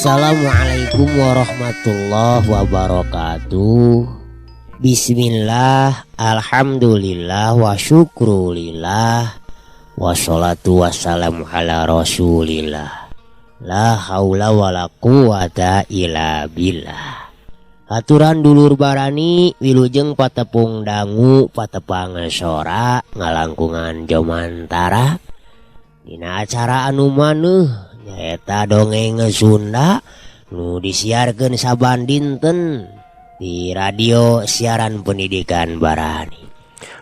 Assalamualaikum warahmatullahi wabarakatuh. Bismillah, alhamdulillah, wa syukrulillah, wassalatu wassalamu ala rasulillah. La haula wala quwata illa billah. Aturan dulur barani wilujeng patepung dangu patepang sora ngalangkungan jomantara. Dina acara anu maneuh nyaeta dongeng Sunda nu disiarkeun saban dinten di radio siaran pendidikan Barani.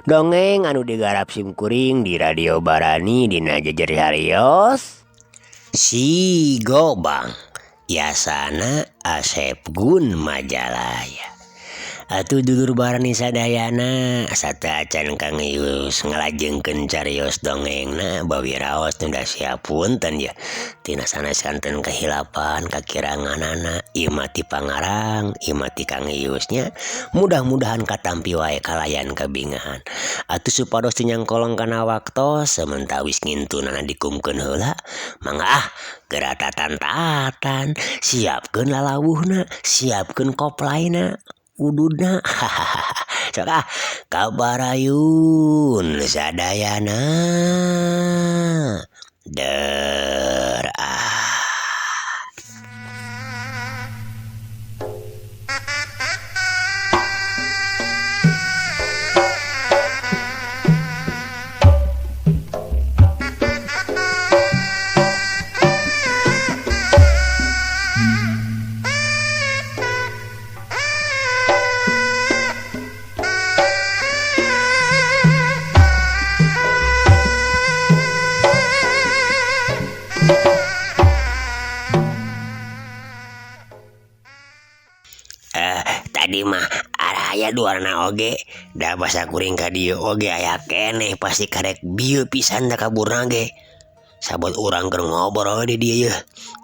Dongeng anu digarap simkuring di radio Barani dina jejer hariyos Si Gobang Yasana Asep Gun Majalaya. Atuh dulur Barani sadayana sateuacan Kang Ius ngalajengkeun carios dongengna bawi raos tunda siap punten ya. Tina sanes kanten kehilapan kakiranganana ieu mah ti pangarang ieu mah ti Kang Ius nya. Mudah-mudahan katampi wae kalayan kabingahan. Atuh supados teu nyangkolong kana waktos samentawis ngintunana dikumkeun heula mangga ah geura tatan-tatan siapkeun lalawuhna siapkeun koplaina ududna hahaha sok ah kabarayun sadayana der ah. Tadi mah aya duarna oge da basa kuring ka dieu oge aya keneh pasti karek bieu pisan da kaburna ge. Sabot urang keur ngobrol di dieu yeuh.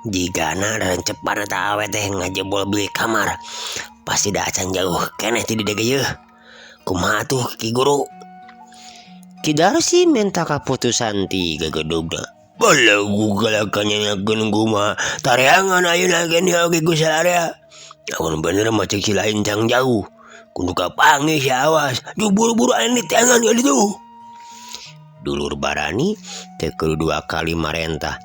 Jigana rencepan eta awe teh ngajebol bilik kamar. Pasti da acan jauh keneh ti dieu ge yeuh. Kumaha tuh Ki Guru? Ki Darsi minta kaputusan ti gegedugna. Balagu galakan nyanyakeun kumaha tareangan ayeuna ge oge ku sararea. Amun bener mah cek si lain cang jauh. Kudu kapanggih si awas, ju buru-buru anu diteangan ka ditu. Dulur Barani teu kudu dua kali marentah.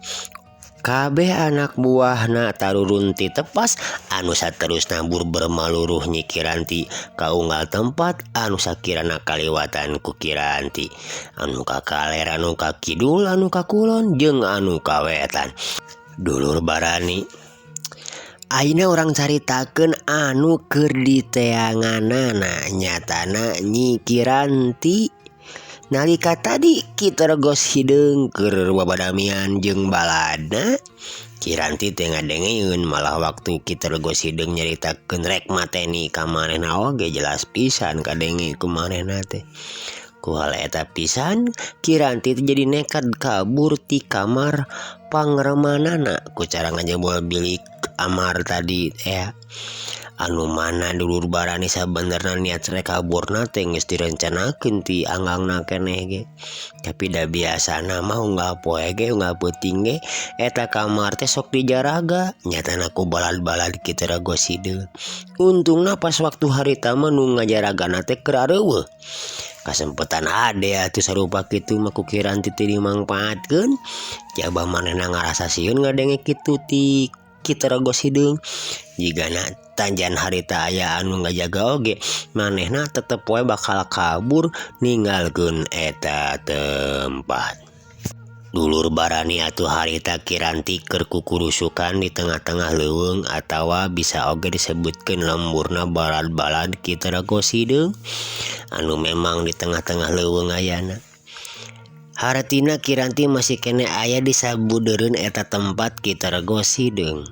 Kabeh anak buahna tarurun ti tepas anu saterusna burber maluruh Nyi Kiranti ka unggal tempat anu sakirana kaliwatan ku Kiranti. Anu ka kaler, anu ka kidul, anu ka kulon jeung anu ka wetan. Dulur Barani ayeuna urang caritakeun anu keur diteanganana nyatana Nyi Kiranti. Nalika tadi Ki Tergos hideung keur babadamian jeung baladna, Kiranti teh ngadengeun malah waktu Ki Tergos hideung nyaritakeun rek mateni ka manehna oge jelas pisan kadenge ku manehna teh. Ku hal eta pisan Kiranti teh jadi nekat kabur ti kamar pangremanana ku cara ngajebol bilik amar tadi ya. Anu mana dulur Barani sabenerna niat rek kaburna teh geus direncanakeun ti anggangna keneh ge. Tapi da biasana mah unggal poe ge unggal peuting ge eta kamar teh sok dijaraga nyatana ku balad-balad Ki Tergos hideung. Untungna pas waktu harita mah nu ngajaragana teh keur areuweuh. Kasempetan ade atuh sarupa kitu mah ku Kiranti teh dimangpaatkeun. Jaba manehna ngarasa sieun ngadenge kitu ti Ki Tergos hideung. Jigana tanjan harita aya anu ngajaga oge manehna tetep wae bakal kabur ninggalkeun eta tempat. Dulur barani atuh harita Kiranti keur kukurusukan di tengah-tengah leuweung atawa bisa oge disebutkeun lemburna balad-balad Ki Terago Sideung anu memang di tengah-tengah leuweung ayana. Hartina Kiranti masih keneh aya di sabudeureun eta tempat Ki Terago Sideung.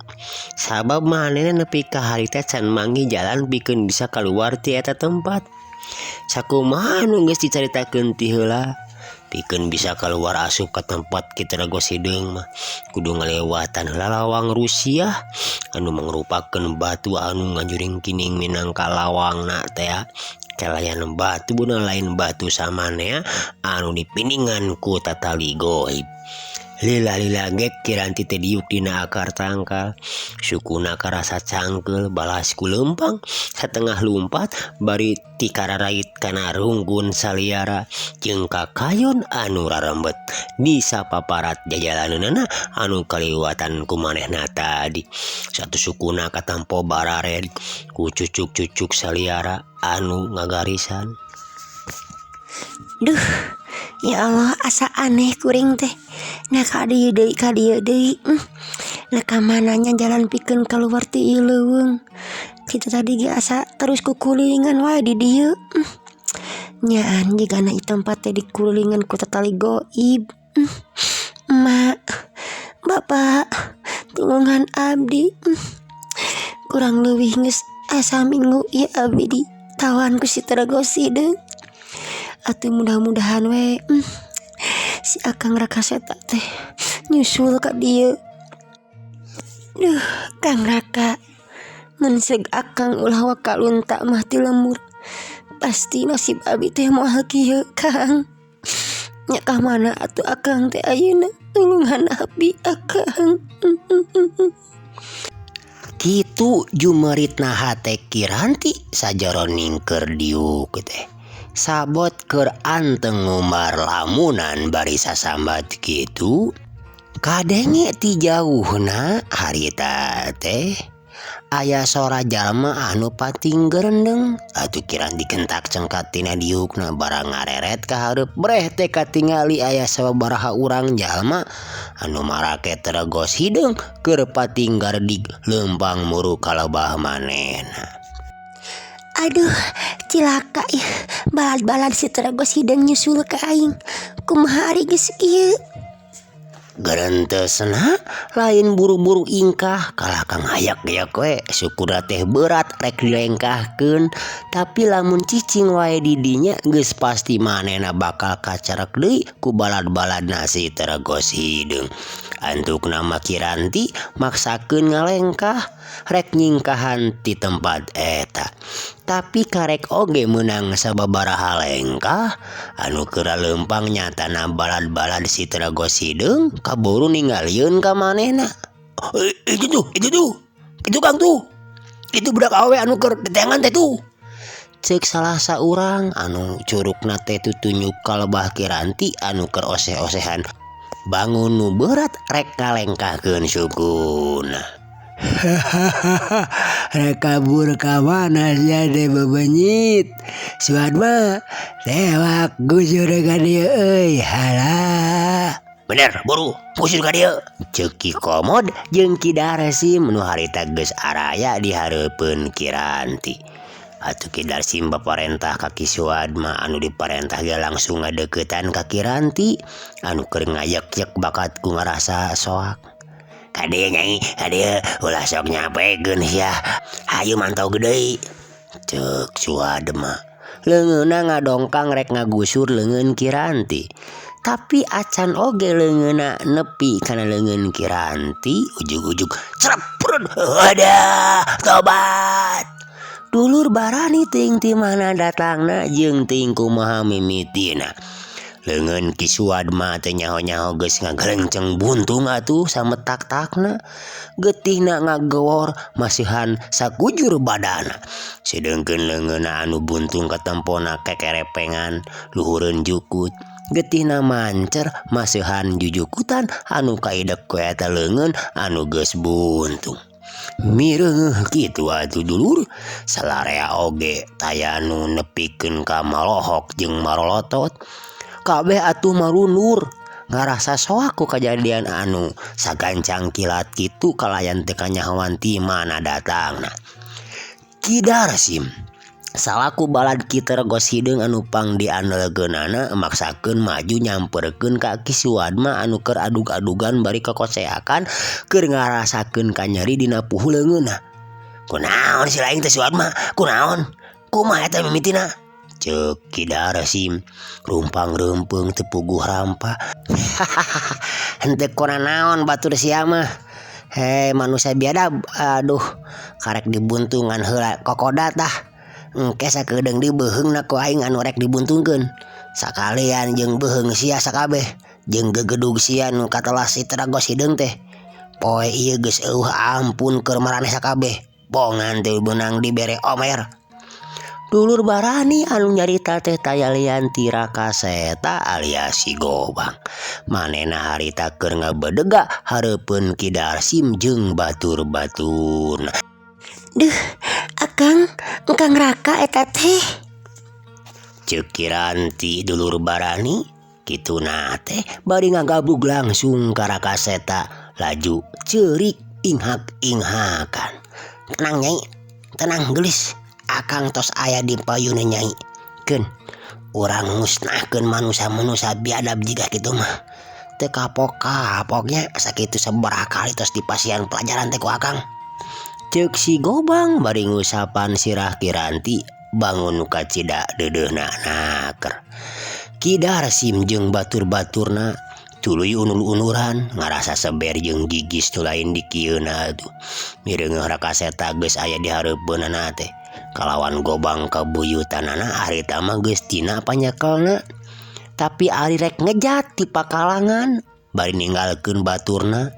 Sabab manehna nepi ka harita can manggih jalan pikeun bisa kaluar ti eta tempat. Sakumaha anu geus dicaritakeun ti heula pikeun bisa kaluar asup ka tempat Ki Terago Sideung mah kudu ngalewatan heula lawang Rusia anu mangrupakeun batu anu ngajuring kining minangka lawangna teh kalayan batu beunang lain batu samanea anu dipiningan ku tatali goib. Lila-lila ge Kiranti teh diuk dina akar tangkal sukuna karasa cangkeul balas ku leumpang satengah lumpat bari tikararait kana runggun saliara jeung kakayon anu rarembet di sapaparat jajalaneunana anu kaliwatan ku manehna tadi. Satu sukuna katampo barared ku cucuk-cucuk saliara anu ngagarisan. Duh, ya Allah asa aneh kuring teh. Nah ka dieu deui ka dieu deui. Nah ka mananya jalan pikeun kaluar ti ieu leuweung. Kitu tadi ge asa terus kukulilingan wae di dieu. Nyaan jigana ieu tempat teh dikulilingan ku tatali goib. Emak, bapak, tulungan abdi. Kurang leuwih geus asa minggu ieu abdi ditawan ku si Terago Sideung. Atuh mudah-mudahan we si Akang Raka Seta teh nyusul ka dieu. Duh, Kang Raka, mun seug Akang ulah waka lunta mah ti lembur. Pasti nasib abi teh moal kieu, Kang. Nya ka mana atuh Akang teh ayeuna? Tulungan abdi, Akang. Kitu jumeritna hate Kiranti sajaroning keur diuk teh. Sabot keur anteng ngumbar lamunan bari sasambat kitu kadenge ti jauhna harita teh aya sora jalma anu pating gerendeng atuh Kiranti kentak cengkat tina diukna barang ngareret ka hareup breh teh katingali aya sababaraha urang jalma anu marake Terago Sideung keur pating gardig leumpang muru kalebah manehna. Aduh, cilaka ih. Balad-balad si Terago Sideung nyusul ka aing. Kumaha ari geus kieu? Gerentesna lain buru-buru ingkah kalah ka ngayak-ngayak we sukuna teh berat rek dilengkahkeun tapi lamun cicing wae di dinya geus pasti manehna bakal kacarek deui ku balad-baladna si Terago Sideung. Antukna mah Kiranti maksakeun ngalengkah rek nyingkahan ti tempat eta. Tapi karek oge meunang sababaraha lengkah anu keur leumpang nyatana balad-balad si Terago Sideung kaburu ningalieun ka manehna. Itu tuh, itu tuh. Itu Kang tuh. Itu budak awewe anu keur teteangan teh tuh. Ceuk salah saurang anu curugna teh tutunyuk ka lebah Kiranti anu keur oseh-osehan bangun nu berat rek ngalengkahkeun sukuna. Hahaha, rek kabur ka mana sia teh bebenyit. Suad mah tewak gusur ka dieu euy. Halah. Bener, buru gusur ka dieu. Ceuk Ki Komod jeung Ki Darsim nu harita geus araya di hareupeun Kiranti. Atuh Ki Darsim baparentah ka Ki Suadma anu diparentah ge langsung ngadeuketan ka Kiranti anu keur ngayek-yek bakat ku ngarasa soak. Ka dieu Nyai, ka dieu ulah sok nyapekeun sia. Hayu mantau deui. Ceuk Suadma. Leungeunna ngadongkang rek ngagusur leungeun Kiranti. Tapi acan oge leungeunna nepi kana leungeun Kiranti ujug-ujug cerep ada tobat. Dulur barani teuing ti mana datangna jeung teuing kumaha mimitina. Leungeun Ki Suadma teh nyaho-nyaho geus ngagelenceng buntung atuh sametak-takna. Getihna ngagewor masihan sakujur badana. Sedengkeun leungeunna anu buntung katempona kekerepengan luhureun jukut. Getihna mancer masihan jujukutan anu kaidek ku eta leungeun anu geus buntung. Mireungeuh kitu atuh dulur salarea oge taya nu nepikeun ka malohok jeung marolotot. Kabeh atuh marundur. Ngarasa soak ku kajadian anu sagancang kilat kitu kalayan teu kanyahoan ti mana datangna. Ki Darsim salaku balad Ki Tergos Hideung anu pang diandelkeunana maksakeun maju nyamperkeun ka Ki Suadma anu keur adug-adugan bari kokoceakan keur ngarasakeun kanyeri dina puhu leungeunna. Kunaon si laing teh Suadma? Kunaon? Kumaha eta mimitina? Ceuk Ki Darsim rumpang reumpeung teu puguh rampa. Henteu kunanaon batur sia mah. Heh manusia biadab aduh karek dibuntungan heula kokoda tah. Engke sakedeung deui beuheungna ku aing anu rek dibuntungkeun. Sakalian jeung beuheung sia sakabeh jeung gegedug sia nu katelah si Tragos Hideung teh. Poe ieu geus eueuh ampun keur maraneh sakabeh. Bongan teu beunang dibere omer. Dulur barani anu nyarita teh taya lian ti Rakaseta alias si Gobang. Manehna harita keur ngabedega hareupeun Ki Darsim jeung batur-baturna. Duh, Akang, engkang Raka eta teh. Ceuk Kiranti dulur barani kituna teh bari ngagabrug langsung ka Rakaseta laju ceurik inghak-inghakan. Tenang Nyai, tenang geulis. Akang tos aya di payuna Nyai. Keun urang musnahkeun manusia-manusia biadab jiga kitu mah. Teu kapok-kapoknya sakitu sabaraha kali tos dipasihan pelajaran teh ku Akang. Ceuk si Gobang bari ngusapan sirah Kiranti bangun kacida deudeuhna naker. Ki Darsim jeung batur-baturna tuluy unur-unuran ngarasa seber jeung gigis nu lain dikieuna atuh. Mireungeuh Rakaseta geus aya di hareupeunana teh. Kalawan Gobang kabuyutanana harita mah geus tina panyekelna. Tapi ari rek ngejat ti pakalangan bari ninggalkeun baturna.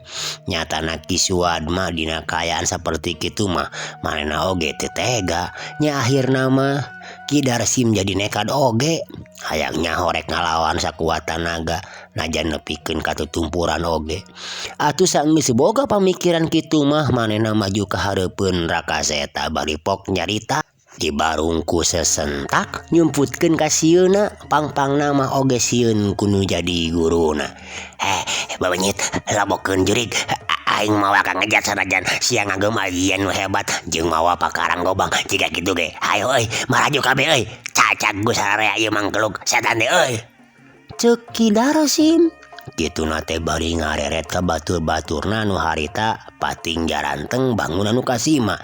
Nyatana Ki Suadma dina kaayaan saperti kitu mah manehna oge teu tega. Nya akhirna mah Ki Darsim jadi nekad oge. Hayang nyaho rek ngalawan sakuat tanaga najan nepikeun ka tutumpuran oge. Atuh saenggeus boga pamikiran kitu mah manehna maju ka hareupeun Rakaseta bari pok nyarita. Dibarung ku sesentak nyumputkeun ka sieuna pangpangna mah oge sieun ku nu jadi guruna. Heh babenyit labokeun jurig aing mawa ka ngejat sanajan sia ngagem ajian nu hebat jeung mawa pakarang Gobang jiga kitu ge. Hayo euy maraju kabeh euy cacag geus sararea ieu mangkeluk setan teh euy. Ceuk Ki Darsim kituna teh bari ngareret ka batur-baturna nu harita pating jaranteng bangun anu kasima.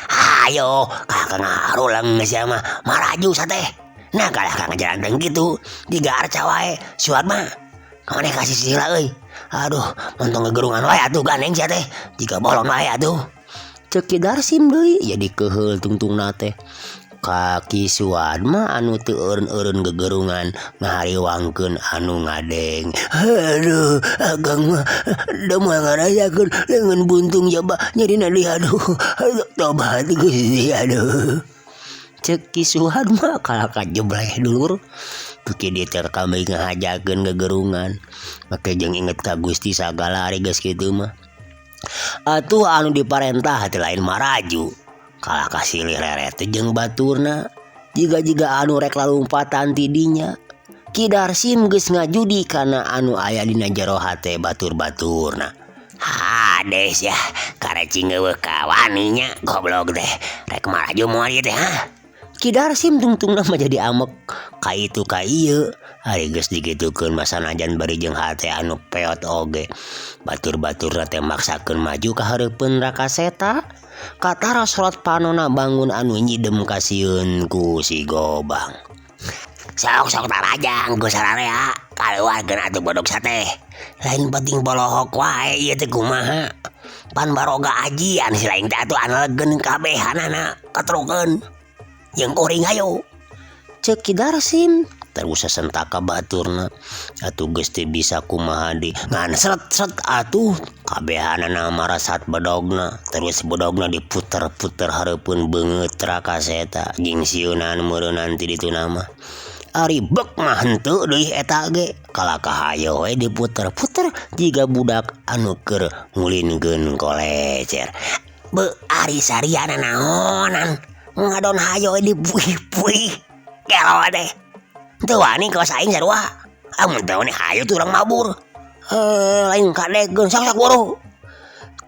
Hayo ka ngarulang sia mah maraju sateh. Nah kalah ka ngajaranteng kitu digarca wae Suadma. Kamaneh kasih sila euy. Aduh montong gegerungan wae atuh gandeng sia teh jiga bolon wae atuh. Ceuk Ki Darsim deui jadi keuheul tungtungna teh. Ka Ki Suadma anu teu eureun-eureun gegerungan ngahariwangkeun anu ngadeng. Aduh akang mah da moal ngarasakeun leungeun buntung jaba nyerina deui aduh. Tobat Gusti aduh. Ceuk Ki Suadma kalah kajebleh dulur. Beuki dieu teh kami ngahajakeun gegerungan. Make jeung inget ka Gusti sagala ari geus kitu mah. Atuh anu diparentah teh lain maraju. Kalah kasilih reret jeung baturna jiga-jiga anu rek lalumpatan ti dinya. Ki Darsim geus ngajudi kana anu aya dina jero hate batur-baturna. Hades yah karecing eueuh kawani nya goblok teh rek maraju moal ieu teh hah. Ki Darsim tungtungna mah jadi amek ka itu ka ieu. Ari geus dikitukeun mah sanajan bari jeung hate anu peot oge. Batur-baturna teh maksakeun maju ka hareupeun Rakaseta. Katara sorot panona bangun anu nyidem kasieun ku si Gobang. Sok-sok tarajang ku sararea kaluarkeun atuh bodog sate. Lain penting bolohok wae ieu teh kumaha. Pan baroga ajian si lain teh atuh anelegeun kabehanana ketrukeun. Jeung kuring hayu. Ceuk Ki Darsim terus sesentak ka baturna. Atuh geus teu bisa kumaha deui ngan sret-sret atuh kabehanana marasat bedogna terus bedogna diputer-puter hareupeun beungeut Rakaseta jeung sieunan meureunan ti dituna mah. Ari bek mah henteu deui eta ge kalah kahayo we diputer-puter jiga budak anu keur ngulinkeun kolecer. Beuh ari sariana naonan ngadon hayo dipuih-puih gelo teh. Teu wani kos aing sarua. Amun teu wani hayo tuh urang mabur. Lain kadegeun sok sok buru.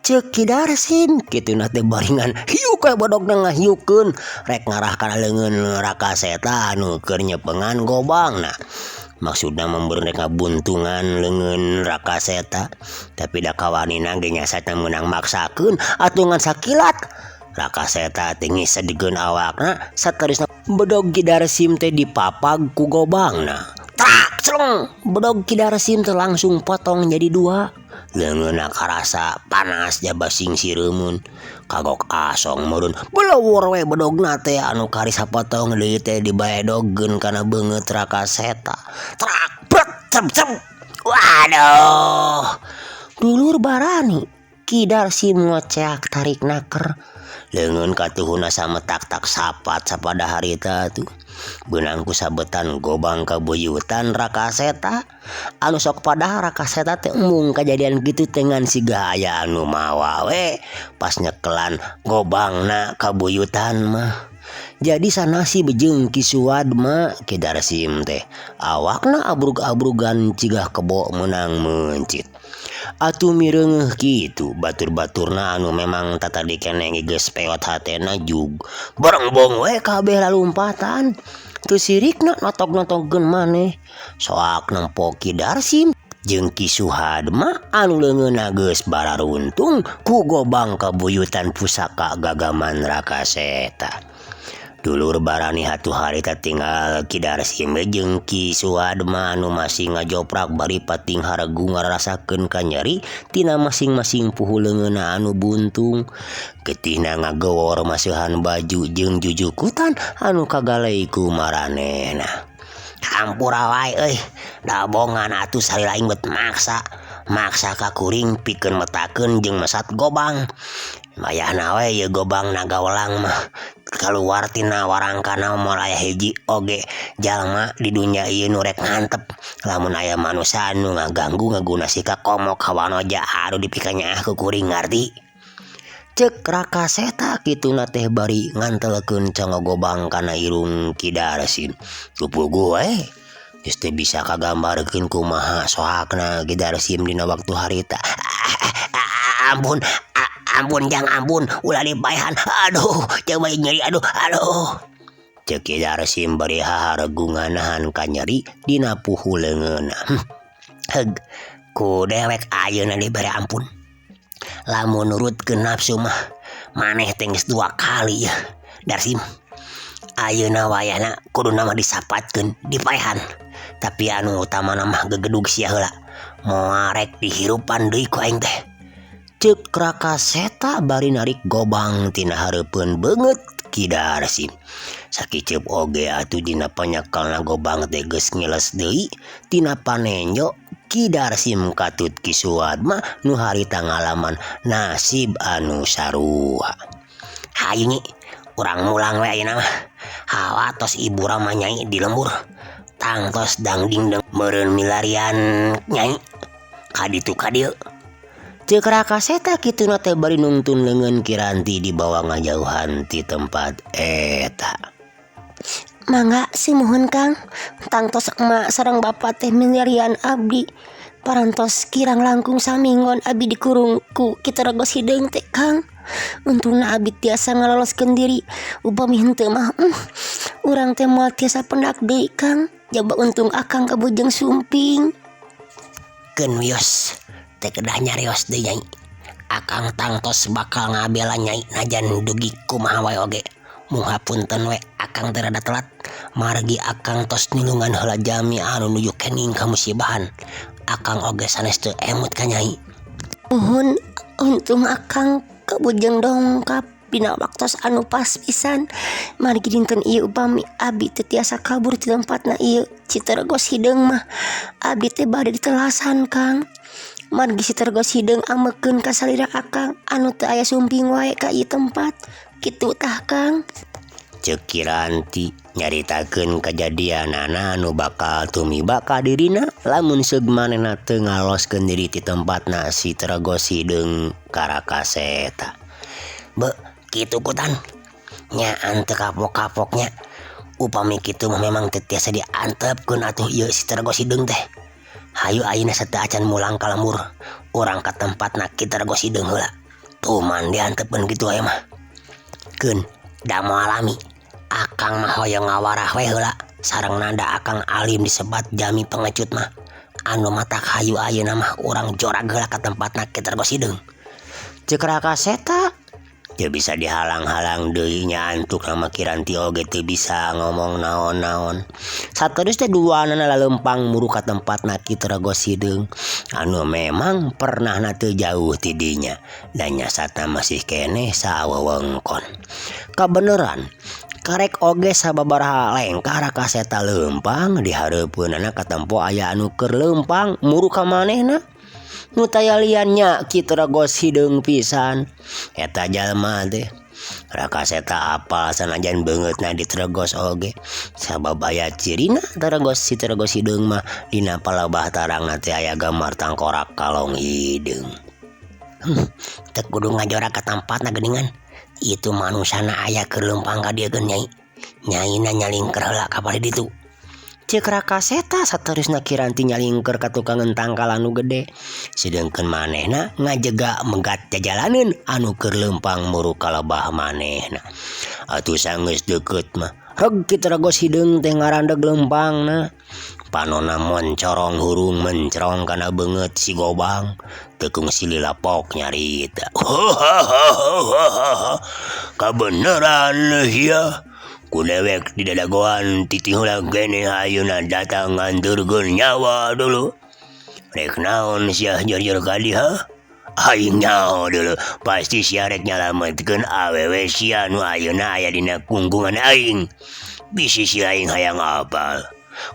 Ceuk Ki Darsim kituna teh baringan hiuk we bedogna ngahiukeun rek ngarah kana leungeun Raka Seta anu keur nyepengan gobangna. Maksudna mah rek ngabuntungan leungeun Raka Seta tapi da kawanina ge nyasa teh meunang maksakeun atuh ngan sakilat. Raka Seta teh ngisedkeun awakna saterusna bedog Ki Darsim teh dipapag ku gobangna. Trak celeng bedog Ki Darsim teh langsung potong jadi dua. Leungeunna karasa panas jaba sing sireumeun kagok asong meureun belewor we bedogna teh anu kari sapotong deui teh dibaedogeun kana beungeut Raka Seta. Trak bret cep cep. Waduh. Dulur barani Ki Darsim ngoceak tarik naker. Leungeun katuhuna sametak tak sapat sapada harita tuh. Beunang ku sabetan gobang kabuyutan Raka Seta. Anu sok padahal Raka Seta teh embung kajadian kitu teh ngan siga aya anu mawa we pas nyekelan gobangna kabuyutan mah. Jadi sanasib jeung Ki Suwadma Ki Darsim teh awakna abrug-abrugan cigah kebo meunang meuncit. Atuh mireungeuh kitu batur-baturna anu memang tatadi keneh geus peot hatena jug barengbong we kabeh lalumpatan. Teu sirikna notog-notogkeun maneh soak nempo Ki Darsim jeung Ki Suhadma anu leungeunna geus bararuntung ku gobang kabuyutan pusaka gagaman Raka Seta. Dulur barani hatu harita tinggal Ki Darsim jeung Ki Suwadma anu masih ngajoprak bari pating haregu ngarasakeun kanyeri tina masing-masing puhu leungeunna anu buntung. Getihna ngagewor masihan baju jeung jujukutan anu kagalei ku maranehna. Hampura wae euy, dabongan atuh salila aing bet maksa. Maksa ka kuring pikeun metakeun jeung mesat gobang. Mayahna we ieu gobang naga welang mah kaluar tina warangkana moal aya hiji oge jalma di dunya ieu nu rek ngantep. Lamun aya manusa anu ngaganggu ngaguna sikap komo ka wanoja anu dipikanyaah ku kuring ngarti. Ceuk Raka Seta kituna teh bari ngantelkeun congo gobang kana irung Ki Darsim. Tupuguh we geus teu bisa kagambarkeun kumaha soakna Ki Darsim dina waktu harita. Ampun, ampun jang ampun, ulah dipaehan. Aduh, coba nyeri aduh, aduh. Ceuk Ki Darsim bari haharegungan nahan kanyeri dina puhu leungeunna. Heug, ku dewek ayeuna dibere ampun. Lamun nurutkeun nafsu mah maneh teh geus dua kali ya Darsim. Ayeuna wayahna kuduna mah disapatkeun, dipaehan. Tapi anu utamana mah gegedug sia heula. Moal rek dihirupan deui ku aing teh. Ceuk Raka Seta bari narik gobang tina hareupeun beungeut Ki Darsim. Sakiceup oge atuh dina panyekelna gobang teh geus ngiles deui tina panenjo Ki Darsim katut Ki Suwadma nu harita ngalaman nasib anu sarua. Hayu nyi, urang mulang we ayeuna mah. Hawa tos ibu rama nyai di lembur. Tangtos dangding meureun milarian nyai. Kaditu kadieu. Ceuk Raka Seta kituna teh bari nungtun leungeun Kiranti dibawa ngajauhan ti tempat eta. Mangga sumuhun Kang, tangtos emak sareng bapak teh milarian abdi. Parantos kirang langkung saminggon abdi dikurung ku Ki Terogos Hideung teh Kang. Untungna abdi tiasa ngaloloskeun diri, upami henteu mah urang teh moal tiasa pendak deui Kang. Jaba untung akang kabujeng sumping. Keun wios teh kedah nyarios deui nyai. Akang tangtos bakal ngabela nyai najan dugi kumaha wae oge. Mung hapunten we akang teh rada telat. Margi akang tos nulungan heula jalmi anu nuju kenging kamusibahan. Akang oge sanes teu emut ka nyai. Muhun untung akang kabujeng dongkap dina waktos anu pas pisan. Margi dinten ieu upami abdi teu tiasa kabur ti tempatna ieu Citergos Hideung mah abdi teh bade ditelasan Kang. Margi Citergos Hideung amekeun ka salira akang anu teu aya sumping wae ka ieu tempat. Kitu tah Kang. Ceuk Kiranti nyaritakeun kajadianana anu bakal tumiba ka dirina lamun seug manehna teu ngaloskeun diri ti tempatna si Terogos Hideung ka Raka Seta. Beuh, kitu kutan. Nyaan teu kapok-kapoknya. Upami kitu mah memang teu tiasa diantepkeun atuh ieu si Terogos Hideung teh. Hayu ayeuna sateuacan mulang ka lembur, urang ka tempatna Ki Tergos Hideung heula. Tuman diantepkeun kitu aya mah. Keun da moal lami. Akang mah hoyong ngawarah we heula sareng nada akang alim disebat jami pengecut mah. Anu matak hayu ayeuna mah urang jorag heula ka tempatna Ki Tergos Hideung. Ceuk Raka Seta teu bisa dihalang-halang deui nya antuk mah Kiranti oge teu bisa ngomong naon-naon. Saterus teh duanana lalempang muru ka tempatna Ki Tergos Hideung anu memang pernahna teu jauh ti dinya dan nyasatna masih keneh sawewengkon. Kabeneran karek oge sababaraha lengkah Raka Seta leumpang di hareupeunana katempo aya anu keur leumpang muru ka manehna. Nu taya lian nya Ki Tergos Hideung pisan eta jalma teh. Raka Seta apal sanajan beungeutna ditergos oge sabab aya cirina tergos si Tergos Hideung mah dina palebah tarangna teh aya gambar tangkorak kalong hideung. Teu kudu ngajora ka tempatna geuningan. Itu manusana aya keur leumpang ka dieu geun nyai. Nyaina nyalingker heula ka palih ditu. Ceuk Raka Seta saterusna Kiranti nyalingker ka tukangeun tangkal anu gede. Sedengkeun manehna ngajega megat jajalaneun anu keur leumpang muru ka lebah manehna. Atuh sanggeus deukeut mah reg Ki Tergos Hideung teh ngarandeg leumpangna. Panona moncorong hurung mencerong kana beungeut si Gobang. Teu kungsi lilapok nyarita. Kabeneran sia. Ku dewek di dadagoan titih heula keneh ayeuna datang nganturkeun nyawa dulu. Rek naon sia jor-jor ka dieu? Aing nyaho dulu, pasti sia rek nyalametkeun awewe sia nu ayeuna aya dina kungkungan aing. Bisi si aing hayang apal.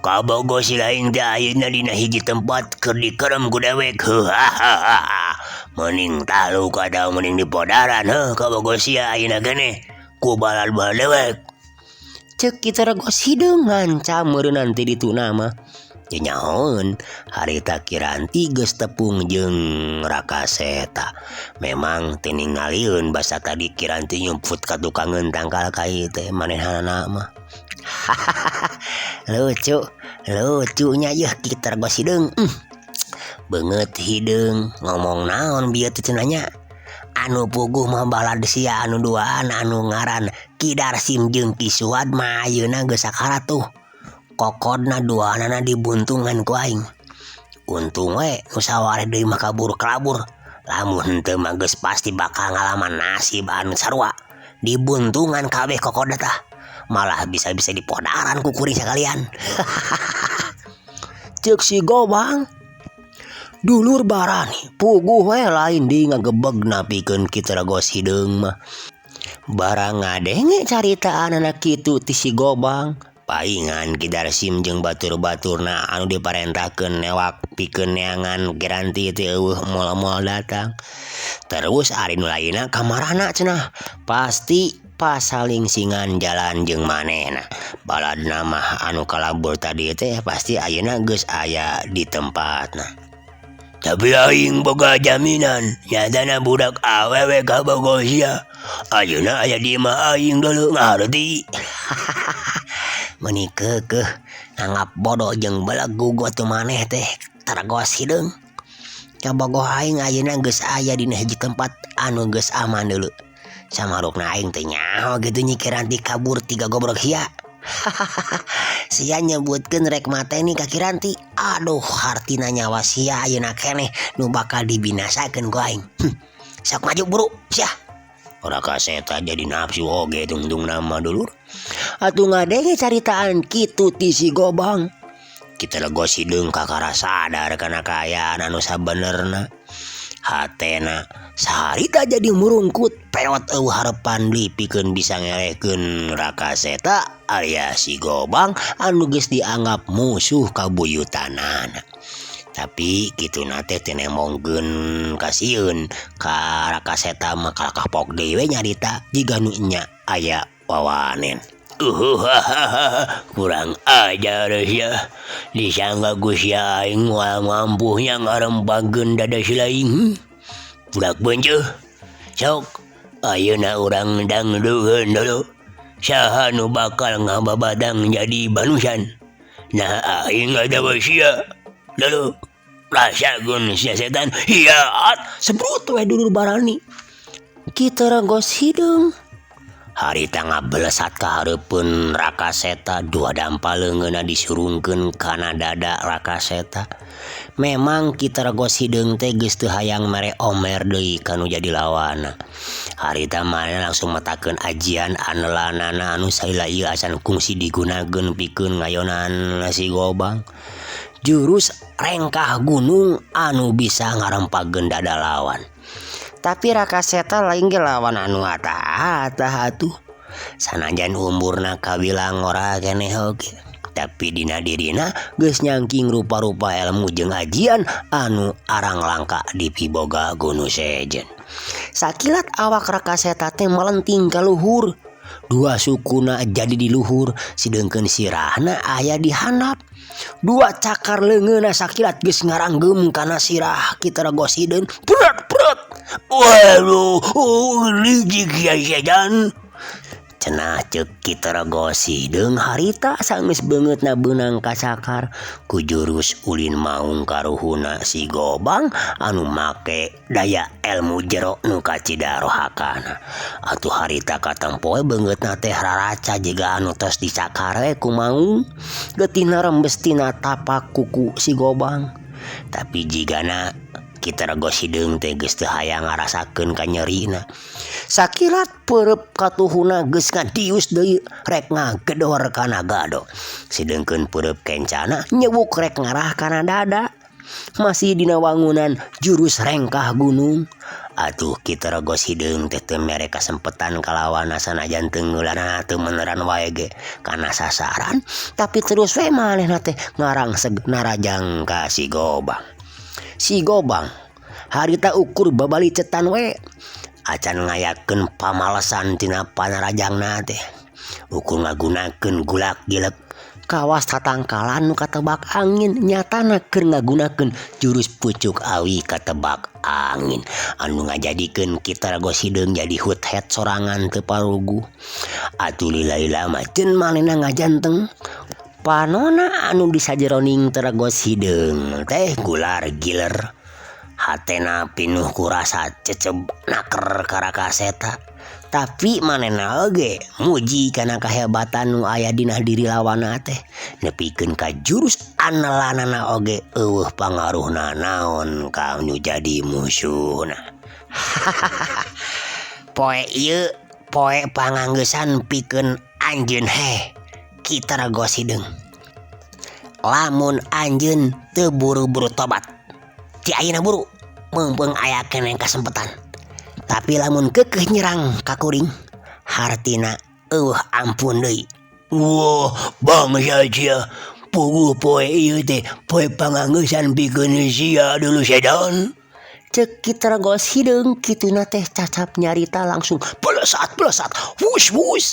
Kabogo si aing teh ayeuna dina hiji tempat keur dikerem ku dewek. Mending taluk atawa mending dipodaran heuh kabogo sia ayeuna keneh ku balad-balad dewek. Ceuk Ki Tergos Hideung ngancam meureunnan ti dituna mah. Teu nyahoeun harita Kiranti geus tepung jeung Raka Seta. Memang teu ningalieun basa tadi Kiranti nyumput ka tukangeun tangkal kai teh manehanana mah. Lucu, lucunya yeuh Ki Tergos Hideung. Beungeut hideung ngomong naon bieu teh cenah nya. Anu puguh mah balad sia anu duaan anu ngaran Ki Darsim jeung Ki Suad mah ayeuna geus sakarat tuh. Kokodna duanana dibuntungan ku aing. Untung we nu sawareh deui mah kabur kelabur. Lamun henteu mah geus pasti bakal ngalaman nasib anu sarua. Dibuntungan kabeh kokodna tah. Malah bisa-bisa dipodaran ku kuring sakalian. Ceuk si Gobang. Dulur barani puguh we lain deui ngagebeg napikeun Ki Tergos Hideung mah. Barang ngadenge caritaanana kitu ti si Gobang. Paingan Ki Darsim jeung batur-baturna anu diparentahkeun newak pikeun neangan Kiranti teh eueuh moal-moal datang. Terus ari nu lainna kamarana cenah pasti pasalingsingan jalan jeung manehna. Baladna mah anu kalabur tadi teh pasti ayeuna geus aya di tempatna. Tapi aing boga jaminan nyatana budak awewe kabogo sia. Ayeuna aya di imah aing dulu ngarti. Meuni keukeuh nganggap bodoh jeung belegug atuh maneh teh Tergos Hideung. Kabogoh aing ayeuna geus aya dina hiji tempat anu geus aman deuleu. Samarukna aing teh nyaho kitu Nyi Kiranti kabur tiga gobrok sia. Sia nyebutkeun rek mateni ka Kiranti. Aduh hartina nyawa sia ayeuna keneh nu bakal dibinasakeun ku aing. Sok maju buru sia. Raka Seta jadi nafsu oge tungtung nama dulur. Atuh ngadenge caritaan kitu ti si Gobang. Ki Tergos Hideung kakara sadar kana kaayaan anu sabenerna. Hatena saharita jadi murungkut peot eueuh harepan deui pikeun bisa ngelehkeun Raka Seta alias si Gobang anu geus dianggap musuh kabuyutanana. Tapi kituna teh teu nembongkeun kasieun ka Raka Seta mah kalakah pok deui we nyarita jiga nu nya aya wawanen. Kurang ajar sia. Disangka ku sia aing moal mampuhnya ngarempangkeun dada si laing. Budak beunjeuh. Sok ayeuna urang dangdukeun dulu. Saha nu bakal ngababatang jadi banusan. Nah aing atawa sia. Lalu rasakeun sia setan hiat sebrut we dulur barani. Ki Teragos Hideung harita ngabelesat ka hareupeun Raka Seta dua dampa leungeunna disurungkeun kana dada Raka Seta. Memang Ki Teragos Hideung teh geus teu hayang mere omer deui kanu jadi lawanna. Harita manehna langsung metakeun ajian andelanana anu salila ieu acan kungsi digunakeun pikeun ngayonan si Gobang. Jurus rengkah gunung anu bisa ngarempageun dada lawan. Tapi Raka Seta lain ge lawan anu atah-atah atuh. Sanajan umurna kawilang ngora keneh oge, tapi dina dirina geus nyangking rupa-rupa ilmu jeung ajian anu arang langka dipiboga ku nu sejen. Sakilat awak Raka Seta teh melenting ka luhur. Dua sukuna jadi di luhur, sedengkeun sirahna aya di handap. Dua cakar leungeunna sakilat geus ngaranggem kana sirah Ki Teragos Hideung. Pret pret. Waduh, licik ya setan. Cenah ceuk Ki Teragos Hideung harita sanggeus beungeutna beunang kacakar ku jurus ulin maung karuhuna si Gobang anu make daya ilmu jero nu kacida rohakana. Atuh harita katempo we beungeutna teh raraca jiga anu tos dicakar we ku maung. Getihna rembes tina tapak kuku si Gobang. Tapi jigana Ki Teragos Hideung teh geus teu hayang ngarasakeun kanyerina. Sakilat peureub katuhuna geus ngadius deui rek ngagedor kana gado. Sedengkeun peureub kencana nyewuk rek ngarah kana dada. Masih dina wangunan jurus rengkah gunung. Atuh Ki Teragos Hideung teh teu mere kasempetan kalawana sanajan teu ngeulanana teu meneran wae ge kana sasaran, tapi terus we manehna teh ngarangseg narajang ka si Gobang. Si Gobang harita ukur babalicetan we acan ngayakeun pamalesan tina panarajangna teh. Ukur ngagunakeun gulak gilek kawas tatangkalan nu katebak angin, nyatana keur ngagunakeun jurus pucuk awi katebak angin anu ngajadikeun Ki Teragos Hideung jadi hut-het sorangan teu paruguh. Atuh lila-lila mah ceun manehna ngajanteng panona anu disajeroning Teragos Hideung teh gular giler. Hatena pinuh ku rasa ceceb naker ka Raka Seta. Tapi manehna oge muji kana kahebatan nu aya dina diri lawanna teh. Nepikeun ka jurus andelanana oge eueuh pangaruhna naon ka nu jadi musuhna. Poe ieu poe panganggeusan pikeun anjeun heh Ki Teragos Hideung. Lamun anjeun teu buru-buru tobat ti ayeuna buru meungpeung aya keneh kasempetan. Tapi lamun keukeuh nyerang ka kuring hartina eueuh ampun deui. Wah, bangsa sia, puguh poe ieu teh poe panganggeusan pikeun sia dulu setan. Ceuk Ki Teragos Hideung kituna teh cacap nyarita langsung belesat belesat wus wus.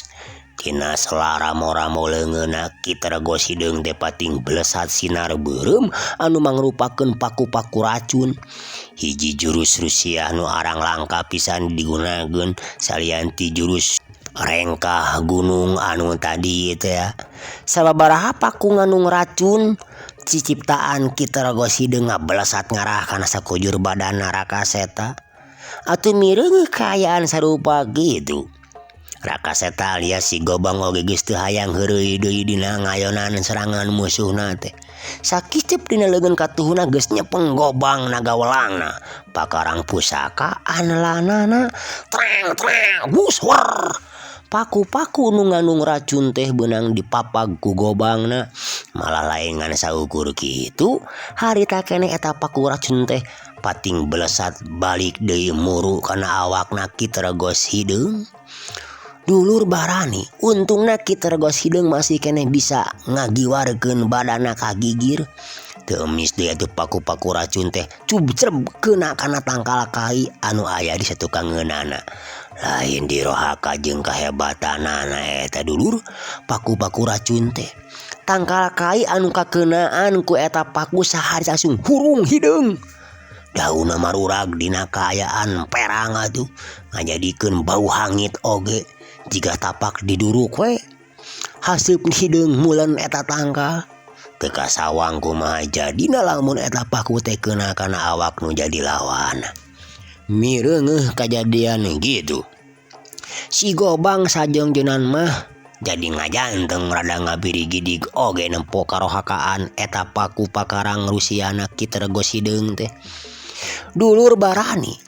Tina sela ramo-ramo leungeunna Ki Teragos Hideung teh pating belesat sinar beureum anu mangrupakeun paku-paku racun. Hiji jurus Rusia nu arang langka pisan digunakeun salian ti jurus rengkah gunung anu tadi teh ya. Sababaraha paku ngandung racun ciciptaan Ki Teragos Hideung ngabelesat ngarah kana sakujur badan Raka Seta. Atuh mireungeuh kaayaan sarupa kitu. Raka Seta alias si Gobang oge geus teu hayang heureuy deui dina ngayonan serangan musuhna teh. Sakiceup dina leungeun katuhuna geus nyepeng Gobang naga welangna. Pakarang pusaka andelanana treng treng wus wer. Paku-paku nu ngandung racun teh beunang dipapag ku Gobangna. Malah lain ngan saukur kitu, harita keneh eta paku racun teh pating belesat balik deui muru kana awakna Ki Teragos Hideung. Dulur barani, untungna Ki Teragos Hideung masih keneh bisa ngagiwarkeun badanna ka gigir. Teu emis deui atuh paku-paku racun teh cubcreb keuna kana tangkal kai anu aya di satukangeunana. Lain dirohaka jeung kahebatanana eta dulur paku-paku racun teh. Tangkal kai anu kakeunaan ku eta paku sahari langsung hurung hideung. Daunna marurag dina kaayaan perang atuh ngajadikeun bau hangit oge jiga tapak diduruk we. Haseup hideung mulen eta tangkal. Teu kasawang kumaha jadina lamun eta paku teh keuna kana awak nu jadi lawan. Mireungeuh kajadian gitu. Si Gobang sajeungjeunnan mah jadi ngajanteng rada ngabirigidig oge nempo karohakaan eta paku pakarang Rusiana Ki Terego Sideung teh. Dulur barani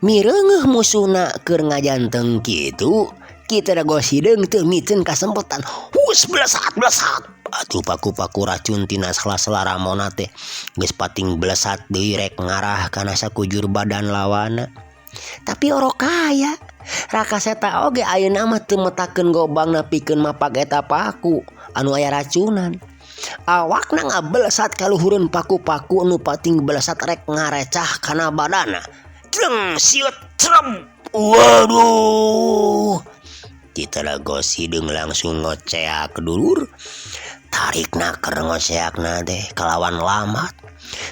mireungeuh musuhna keur ngajanteng kitu, Ki Terego Sideung teu miteun kasempetan. Hus blesat blesat. Atuh paku-paku racun tina sela-sela ramona teh geus pating blesat deui rek ngarah kana sakujur badan lawana. Tapi orok kaya Raka Seta oge ayeuna mah teu metakeun gobangna pikeun mapak eta paku anu aya racunan. Awakna ngabelesat kaluhureun paku-paku nu pating belesat rek ngarecah kana badana. Jeng siut cerem. Waduh. Ki Terego Sideung langsung ngoceak dulur. Tarikna keur ngoceakna teh kalawan lamat.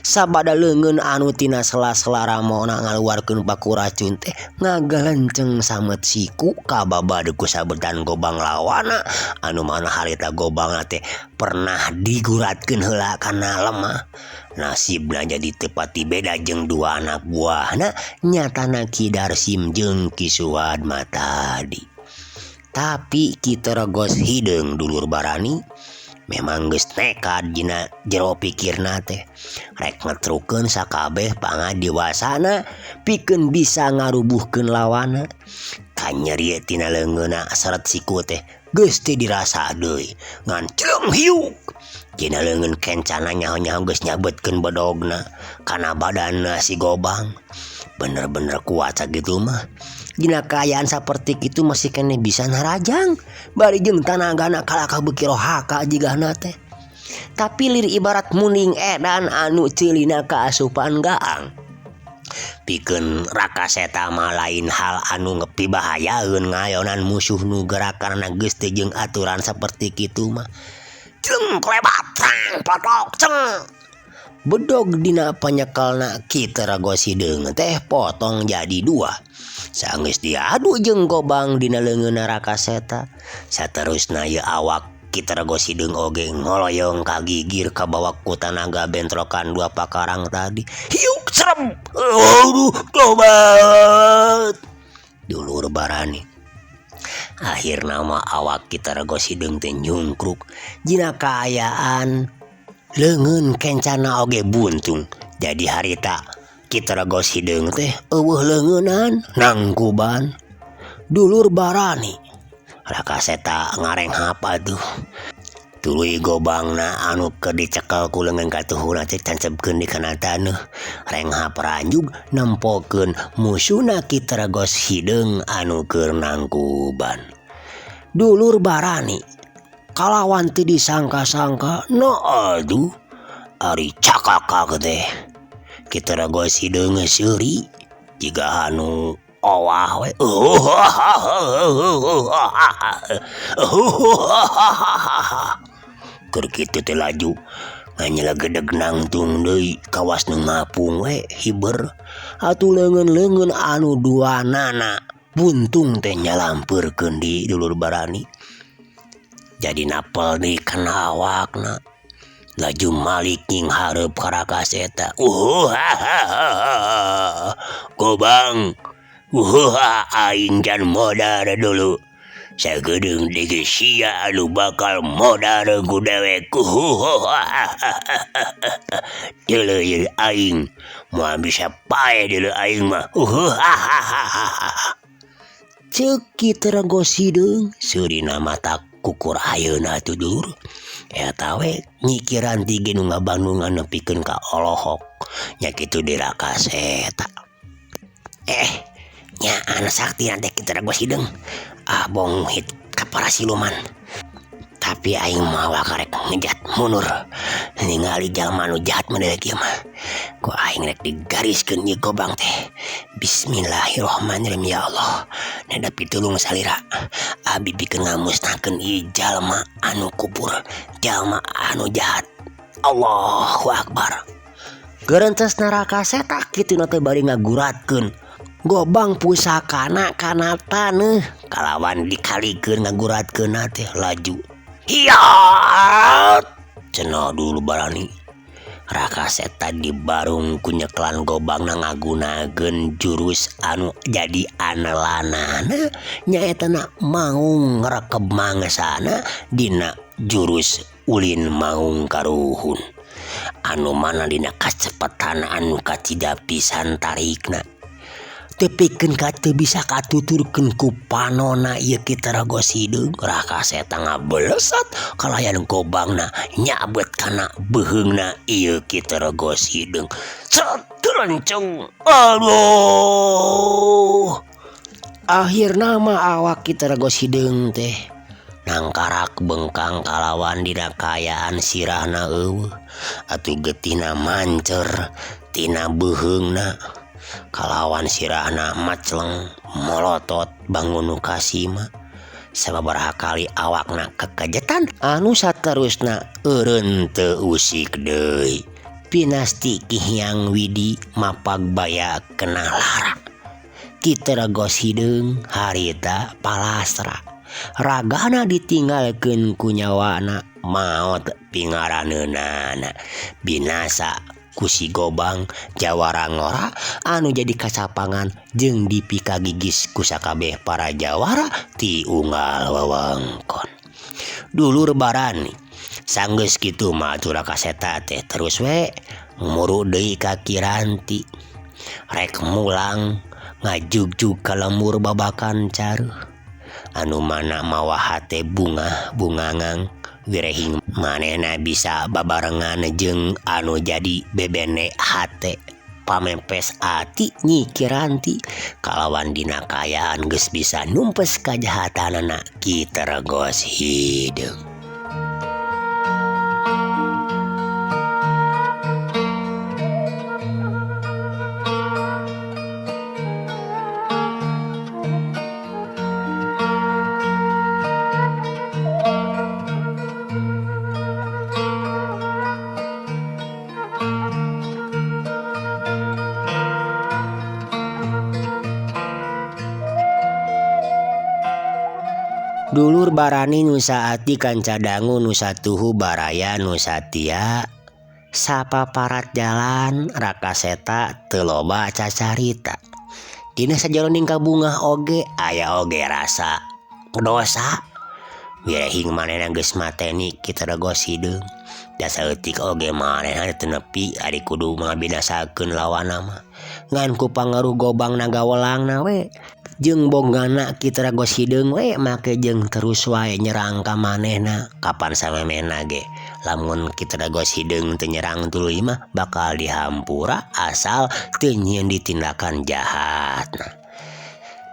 Sabada leungeun anu tina sela-sela ramona ngaluarkeun paku racun teh ngagalenceng samet siku kababad ku sabetan gobang lawana anu mana harita gobangna teh pernah diguratkeun heula kana lemah. Nasibna jadi teu pati beda jeung dua anak buahna nyatana Ki Darsim jeung Ki Suwadma tadi. Tapi Ki Terego Hideung dulur barani memang geus nekad dina jero pikirna teh rek ngetrukeun sakabeh pangadiwasana pikeun bisa ngarubuhkeun lawana. Kanyeri tina leungeunna seret siku teh geus teu dirasa deui ngan celeng hiuk. Dina leungeun kencana nyaho-nyaho geus nyabetkeun bedogna kana badanna si Gobang. Bener-bener kuat sakitu mah. Dina kaayaan saperti kitu masih keneh bisa narajang bari jeung tanagana kalakah beuki rohaka jigana teh. Tapi lir ibarat muning edan anu ceulina kaasupan gaang. Pikeun Raka Seta mah lain hal anu ngepibahayaeun ngayonan musuh nu gerakanna geus teu jeung aturan saperti kitu mah. Jeng klebat tang potok ceng. Bedog dina panyekelna Ki Terego Sideung teh potong jadi dua. Sanggeus diadu jeung Gobang dina leungeunna Raka Seta. Saterusna ieu awak Ki Terego Sideung oge ngoloyong kagigir kabawa ku tanaga bentrokan dua pakarang tadi. Hiuk serem. Aduh tobat. Dulur barani. Akhirna mah awak Ki Terego Sideung teh nyungkruk dina kaayaan leungeun kencana oge buntung. Jadi harita Ki Terego Sideung teh eueuh leungeunan nangkuban. Dulur barani Raka Seta ngarenghap atuh. Tuluy gobangna anu keur dicekel ku leungeun katuhuna teh tancebkeun di kana taneuh. Renghap ranjug nempokeun musuhna Ki Terego Sideung anu keur nangkuban. Dulur barani kalawan teu disangka-sangka no aduh ari cakakak teh Ki Terego Sideung seuri jiga anu owah we. Keur kitu teh laju nganyelagedeg nangtung deui kawas nu ngapung we hiber. Atuh leungeun-leungeun anu duanana buntung teh nyalampeurkeun di dulur barani. Jadi napel deui kana awakna. Laju malik nyinghareup ka Raka Seta. Gobang, aing can modar dulu. Sagedeung deui sia anu bakal modar ku dewek. Deuleu ieu aing moal bisa paeh deuleu aing mah. Ceuk Ki Terego Sideung seurina mata kukur ayeuna atuh dulur. Eta we nyikiran ti ge nu ngabandungan nepikeun ka olohok. Nya kitu di Raka Seta. Nya anu sakti teh Ki Terego Sideung. Ah bonghit ka para siluman. Tapi aing mawa karek ngejat mundur. Ningali jalma nu jahat mah ieu mah. Ku aing rek digariskeun ieu gobang teh. Bismillahirrahmanirrahim ya Allah. Neda pitulung salira. Abi pikeun ngamusnahkeun ieu jalma anu kupur, jalma anu jahat. Allahu Akbar. Gerentes Raka Seta kitu na teh bari ngaguratkeun gobang pusakana kana taneuh kalawan dikalikeun ngaguratkeun teh laju. Hiat. Cenah dulur barani. Raka Seta dibarung ku nyeklan gobangna ngagunakeun jurus anu jadi anelanana nyaetana maung ngrekeb mangsana dina jurus ulin maung karuhun. Anu mana dina kacepetan anu kacida pisan tarikna. Tepikeun ka teu bisa katuturkeun ku panona ieu Ki Tarago Sideung. Raka Seta ngabelesat kalayan gobangna nyabet kana beuheungna ieu Ki Tarago Sideung. Cet lenceng. Aduh. Akhirna mah awak Ki Tarago Sideung teh nangkarak bengkang kalawan dina kaayaan sirahna eueuh atuh getihna mancer tina beuheungna. Kalawan sirahna macleng molotot bangun nu kasima sababaraha kali awakna kekejetan anu saterusna eureun teu usik deui. Pinasti Ki Hyang Widi mapag baya kena lara. Ki Tarago Sideung harita palasra ragana ditinggalkeun ku nyawana maot pingaraneunana binasa ku si Gobang jawara ngora anu jadi kacapangan jeung dipikagigis ku sakabeh para jawara ti unggal wewengkon. Dulur barani sanggeus kitu mah atuh Raka Seta teh terus we muru deui ka Kiranti rek mulang ngajugjug ka lembur babakan caruh anu mana mawa hate bungah bungangang wirehing manehna bisa babarengan jeung anu jadi bebene hate pamempes ati Nyi Kiranti kalawan dina kaayaan geus bisa numpes kajahatanana Ki Tarago Sideung. Dulur barani nu saati kanca dangu nu satuhu baraya nu satia sapaparat jalan Raka Seta teu loba cacarita. Dina sajaroning kabungah oge aya oge rasa dosa. Wirehing manehna geus mateni Ki Tarago Sideung. Da saeutik oge manehna teu nepi ari kudu ngabinasakeun lawanna mah. Ngan ku pangaruh gobang naga welangna we jeung bogana Ki Tarago Sideung we make jeung terus wae nyerang ka manehna kapan samemehna ge lamun Ki Tarago Sideung teu nyerang tuluy mah bakal dihampura asal teu nyieun ditindakan jahatna.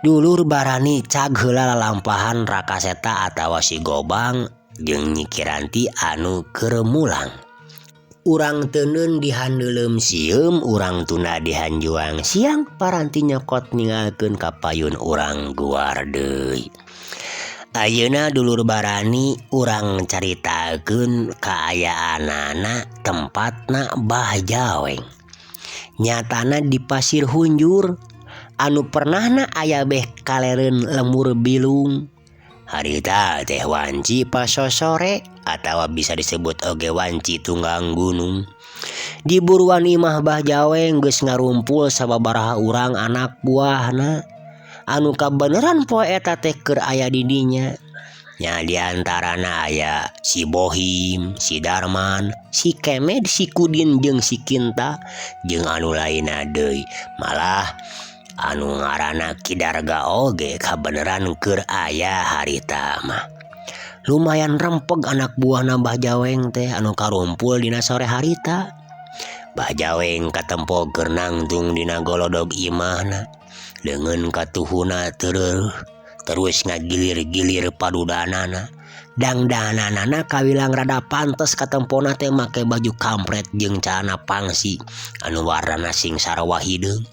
Dulur barani cag heula lalampahan Raka Seta atawa si Gobang jeung Nyi Kiranti anu keur mulang. Urang teuneun dihandeuleum sieum, urang tunda dihanjuang siang, paranti nyokot ninggalkeun kapayun urang guar deui. Ayeuna dulur barani urang caritakeun kaayaanana tempatna Bah Jaweng. Nyatana di Pasir Hunjur anu pernahna aya beh kalereun lemur bilung. Harita teh wanci pasosore atawa bisa disebut oge wanci tunggang gunung. Di buruan imah Bah Jaweng geus ngarumpul sababaraha urang anak buahna. Anu kabeneran poe eta teh keur aya di dinya. Nya diantarana aya si Bohim, si Darman, si Kemed, si Kudin jeung si Kinta jeung anu lainna deui. Malah anu ngaranna Ki Darga oge kabeneran keur aya harita mah. Lumayan rempeg anak buahna Bah Jaweng teh anu karumpul dina sore harita. Bah Jaweng katempo keur nangtung dina golodog imahna. Leungeun katuhuna tereuh terus ngagilir-gilir padudanana. Dangdananana kawilang rada pantes katempona teh make baju kampret jeung calana pangsi anu warnana sing sarua hideung.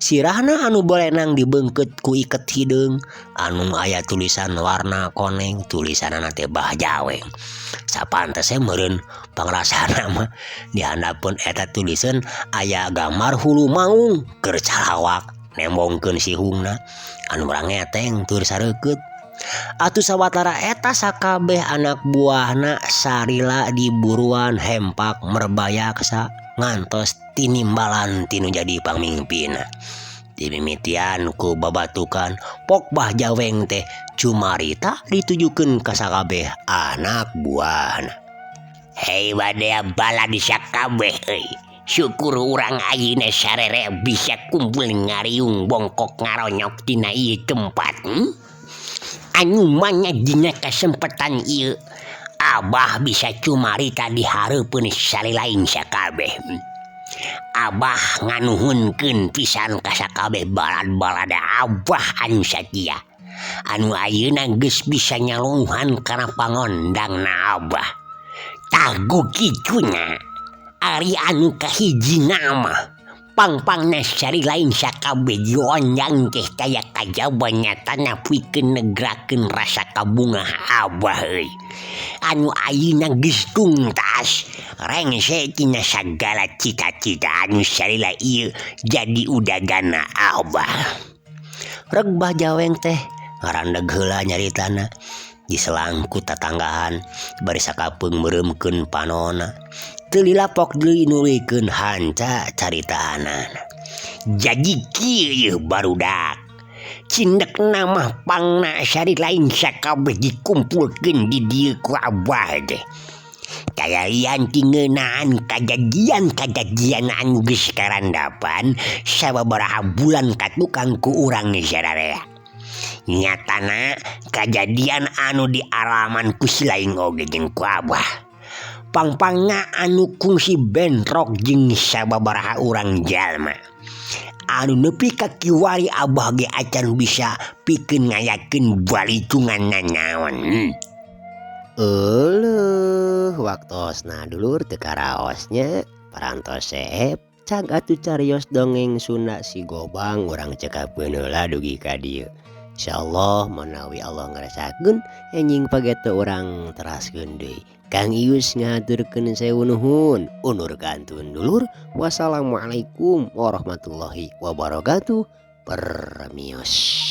Sirahna anu bolenang dibeungkeut ku iket hideung anu aya tulisan warna koneng tulisanana teh Bah Jaweng. Sapantese meureun pangrasana mah dihandapeun eta tulisan aya gambar hulu maung keur calawak nembongkeun sihungna anu rangeteng tur sareukeut. Atuh sawatara eta sakabeh anak buahna sarila diburuan hempak merbayaksa ngantos tinimbalan tinu jadi pangmingpina. Dimimitian ku babatukan pok Bah Jaweng teh cumarita ditujukeun ka sakabeh anak buahna. Hei badea balad sakabeh euy. Syukur urang ayeuna sarere bisa kumpul ngariung bongkok ngaronyok tina ieu tempat. Anu manya dina kasempatan ieu Abah bisa cumarita di hareupeun salilain sakabeh. Abah nganuhunkeun pisan ka sakabeh balad-balada Abah anu satia. Anu ayeuna geus bisa nyaluhan kana pangondangna Abah. Tah kitunya ari anu kahijina mah pangpangna salilain sakabeh diondang teh taya kajaba nyatana pikeun negrakeun rasa kabungah Abah euy. Anu ayeuna geus tungtas rengse tina sagala cita-cita anu salila ieu jadi udagana Abah. Reg Bah Jaweng teh ngarandeg heula nyaritana diselangku tatanggahan bari sakapeung meureumkeun panona. Teu lilapok deui nuluykeun hanca caritaanana. Jadi kieu yeuh barudak. Cindekna mah pangna salilain sakabeh dikumpulkeun di dieu ku Abah teh. Kayalian ti ngeunaan kajadian-kajadian anu geus karandapan sababaraha bulan katukang ku urang sararea. Nyatana kajadian anu dialaman ku si laing oge jeung ku Abah. Pangpangna anu kungsi bentrok jeung sababaraha urang jalma. Anu nepi ka kiwari Abah ge acan bisa pikeun ngayakeun balitungan nanaon. Euleuh waktosna dulur teu karaosnya parantos seep cag atuh carios dongeng Sunda si Gobang urang cekapkeun heula dugi ka dieu. Insyaallah manawi Allah ngarasakeun enjing pageto urang teraskeun deui. Kang Ius ngahaturkeun sewu nuhun undur kantun dulur. Wassalamualaikum warahmatullahi wabarakatuh. Permios.